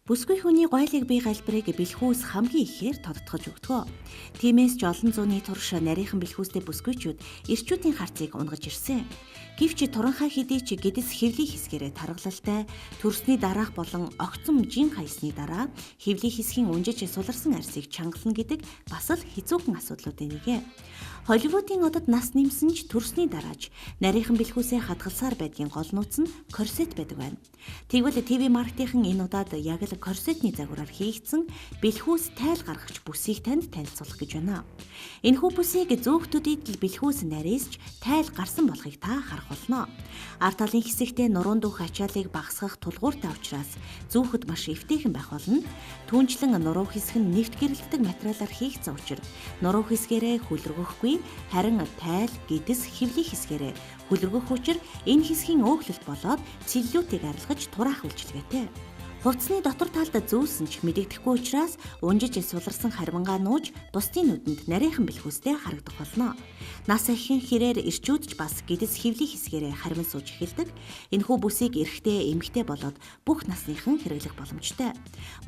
Бүсгүй хүний гойлыг бие галбирыг бэлхүүс хамгийн ихээр тодотгож өгдөг. Тиймээс ч олон зууны турш нарийнхан бэлхүүстэй бүсгүйчүүд эрчүүдийн харцыг унгаж ирсэн. Гэвч туранхай хэдий ч гэдэс хэвлийн хэсгээрээ таргалалтай төрсний дараах болон огцом жин хаясны дараа хэвлийн хэсгийн унжиж суларсан арьсыг чангална гэдэг бас л хэцүүхэн асуудлуудын нэг. Холливуудын одод нас нэмсэн ч төрсний дарааж нарийнхан бэлхүүсээ хадгалсаар байдгийн гол нууц нь корсет байдаг байна. Тэгвэл ТV маркетийн энэ удаад яг л корсетний загвараар хийгдсэн бэлхүүс тайл гаргагч бүсийг танд танилцуулах гэж байна. Энэхүү бүсийг зөөх төдийд л бэлхүүс нарийсч тайл гарсан болохыг та харах болно. Ард талын хэсэгтээ нуруунд дүүх ачааллыг багасгах тулгууртай учраас зүүхэд маш эвтэйхэн байх болно. Түүнчлэн нуруу хэсэг нь нэвт гэрэлтдэг материалаар хийгдсэн учраас нуруу хэсгээрээ хүлэргэхгүй, харин тайл, гэдэс, хэвлийн хэсгээрээ хүлэргэх учир энэ хэсгийн өөхлөлт болоод целлюлитыг арилгаж тураах үйлчилгээтэй. Хувцсны дотор талд зүүсэн ч мэдэгдэхгүй учраас унжиж суларсан харимгаа нууж бусдын нүдэнд нарийнхан бэлхүүстэй харагдах болно. Нас ахин хэрээр эрчүүд ч бас гэдэс хэвлийн хэсгээрээ харимн сууж эхэлдэг. Энэхүү бүсийг эрэгтэй, эмэгтэй болоод бүх насныхан хэрэглэх боломжтой.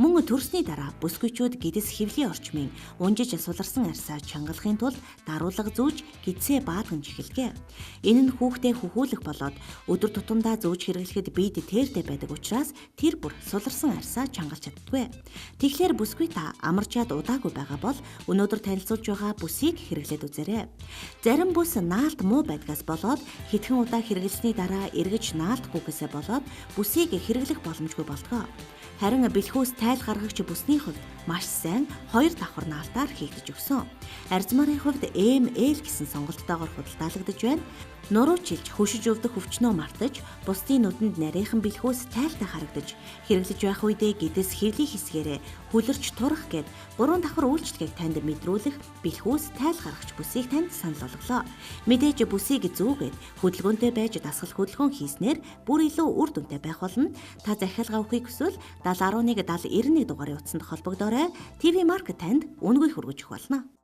Мөн төрсний дараа бүсгүйчүүд гэдэс хэвлийн орчмын унжиж суларсан арьсаа чангалахын тулд даруулга зүүж гэдсээ баалгаж эхэлдэг. Энэ нь хүүхдээ хөхүүлэх болоод өдөр тутамдаа зүүж хэрэглэхэд биед тээртэй байдаг учраас тэр бүр суларсан арьсаа чангалж чаддаггүй. Тэгэхээр бүсгүй та амарчаад удаагүй байгаа бол өнөөдөр танилцуулж байгаа бүсийг хэрэглээд үзээрэй. Зарим бүс наалт муу байдгаас болоод хэдхэн удаа хэрэглэсний дараа эргэж наалтахгүйгээсээ болоод бүсийг хэрэглэх боломжгүй болдгоо. Харин бэлхүүс тайл гаргагч бүсний хувьд маш сайн хоёр давхар наалтаар хийгдэж өгсөн. Арзмарын хувьд ML гэсэн сонголттойгоор худалдаалагдаж байна. Нуруу чилж хөшиж өвдөх өвчнөө мартаж бусдын нүдэнд нарийнхан бэлхүүс тайлтай харагдаж хэрэглэж байх үедээ гэдэс хэвлийн хэсгээрээ хүлэрч турах гээд гурван давхар үйлчлэгийг танд мэдрүүлэх бэлхүүс тайл гаргагч бүсийг танд санал болголоо. Мэдээж бүсийг зүүгээд хөдөлгөөнтэй байж дасгал хөдөлгөөн хийснээр бүр илүү үр дүнтэй байх болно. Та захиалга өгөхийг хүсвэл 70 11 70 91 дугаарын утсанд холбогдоорой. ТV Маркет танд үнэгүй хүргэж өгөх болно.